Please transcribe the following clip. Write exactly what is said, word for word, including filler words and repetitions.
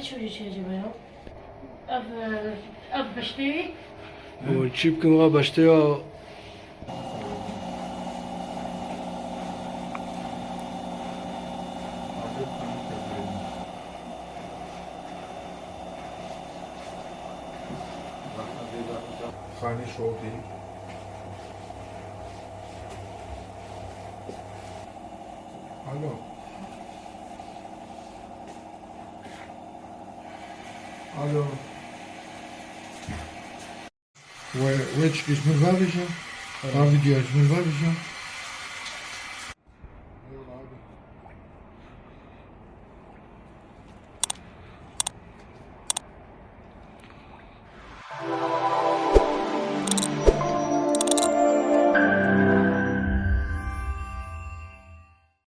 Çi wî çi acaba ya? Ev, ev beştê. Û çî bikim wa beştê ya. Xanî şotî. Alo. Alo. We, we çikî ji min vebêje? A videoya ji min vebêje?